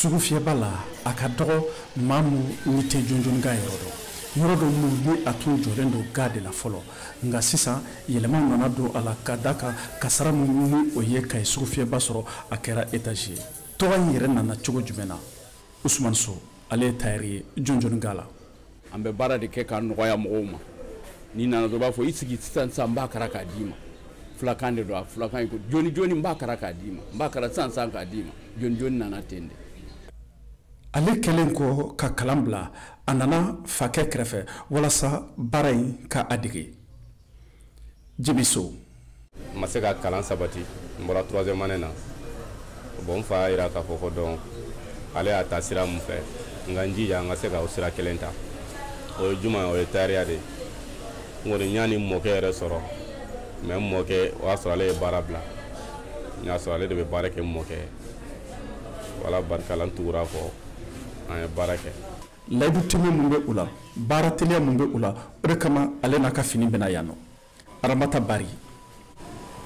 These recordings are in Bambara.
Sugufiyɛba la, a ka dɔgɔ maa min ni tɛ Jonjoni ga yɔrɔ dɔn. Yɔrɔ dɔ min ni a tun jɔlen don ga de la fɔlɔ, nka sisan yɛlɛmaw nana don a la ka da kan kasara min ni o ye Kayi sugufiyɛba sɔrɔ, a kɛra étage ye. Tɔgɔ in yɛrɛ nana cogo jumɛn na? Usumani So, ale ye tayɛri ye Jonjoni ga la. An bɛ baara de kɛ ka nɔgɔya mɔgɔw ma. N'i nana dɔrɔn, b'a fɔ i sigi sisan sisan, n b'a kara k'a d'i ma. Fulakan de don, a fulakan ko joni joni, n b'a kara k'a d'i ma, n b'a kara sisan sisan k'a d'i ma. Joni joni nana ten de. Ale kɛlen kɔ ka kalan bila, a nana fakɛ kɛrɛfɛ walasa baara in ka a dege. Jibi So. N ma se ka kalan sabati, n bɔra troisième année na. Bon, n fa y'a yira k'a fɔ ko donc ale y'a ta sira mun fɛ, n ka n jija n ka se ka o sira kelen ta. O ye jumɛn? O ye tayɛriya de ye. N kɔni n y'a ni mɔkɛ yɛrɛ sɔrɔ, mais n mɔkɛ, o y'a sɔrɔ ale ye baara bila. N y'a sɔrɔ ale de bɛ baara kɛ n mɔkɛ ye. Wala barika la, n tugura kɔ, an ye baara kɛ. Layidu tɛmɛ mun bɛ u la, baara teliya mun bɛ u la, o de kama ale n'a ka fini bɛna yan nɔ. Aramata Bari.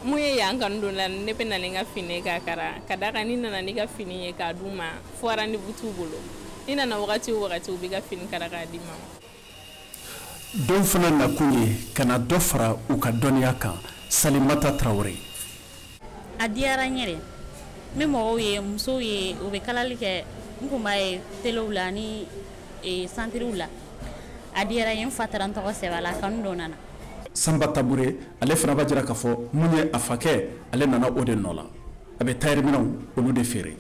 Mun ye yan kanu don la? Ne bɛ na ni n ka fini k'a kara, ka da kan n'i nana n'i ka fini ye k'a d'u ma, fo rendez-vous t'u bolo. N'i nana wagati o wagati, u b'i ka fini kara k'a d'i ma. Dɔw fana nakun ye ka na dɔ fara u ka dɔnniya kan. Salimata Tarawele. A diyara n yɛrɛ. N bɛ mɔgɔw ye, musow ye, u bɛ kalali kɛ. N kun b'a ye telew la ni santiriw la. A diyara n ye, n fa taara n tɔgɔ sɛbɛn a la, a kanu donna na. Sanba Tabure, ale fana b'a jira k'a fɔ mun ye a fakɛ, ale nana o de nɔ la. A bɛ tayɛriminɛw olu de feere.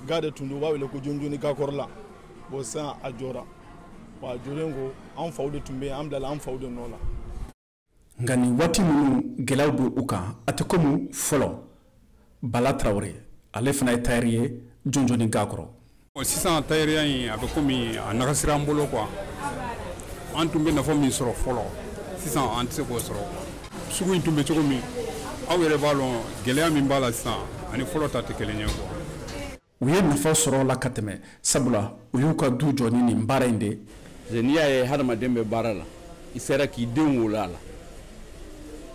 Ga de tun don, u b'a wele ko Jonjoni gakɔrɔla. Bon, sisan a jɔra. Bon, a jɔlen ko an faw de tun bɛ yen, an bilala an faw de nɔ la. Nka nin waati minnu gɛlɛyaw bɛ u kan, a tɛ komi fɔlɔ. Bala Tarawele, ale fana ye tayɛri ye Jonjoni ga kɔrɔ. Sisan tayɛriya in, a bɛ komi a nagasira an bolo quoi. An tun bɛ nafa min sɔrɔ fɔlɔ, sisan an tɛ se k'o sɔrɔ. Sugu in tun bɛ cogo min, aw yɛrɛ b'a dɔn gɛlɛya min b'a la sisan, ani fɔlɔ ta tɛ kelen ye quoi. U ye nafa sɔrɔ la ka tɛmɛ, sabula u y'u ka du jɔ ni nin baara in de. N'i y'a ye hadamaden bɛ baara la, i sera k'i den wolo a la,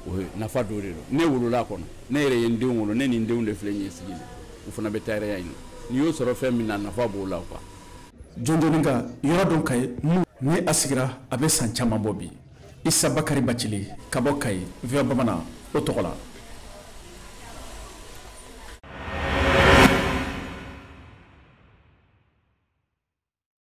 o ye nafa dɔ de don. Ne wolola a kɔnɔ, ne yɛrɛ ye n denw wolo, ne ni n denw de filɛ nin ye sigi la, u fana bɛ tayɛriya in na. N'i y'o sɔrɔ fɛn min na, nafa b'o la quoi. Jonjoni ka yɔrɔ dɔn Kayi mun ni a sigira, a bɛ san caman bɔ bi. Isa Bakari Bacili ka bɔ Kayi, VOA Bamanan o tɔgɔ la.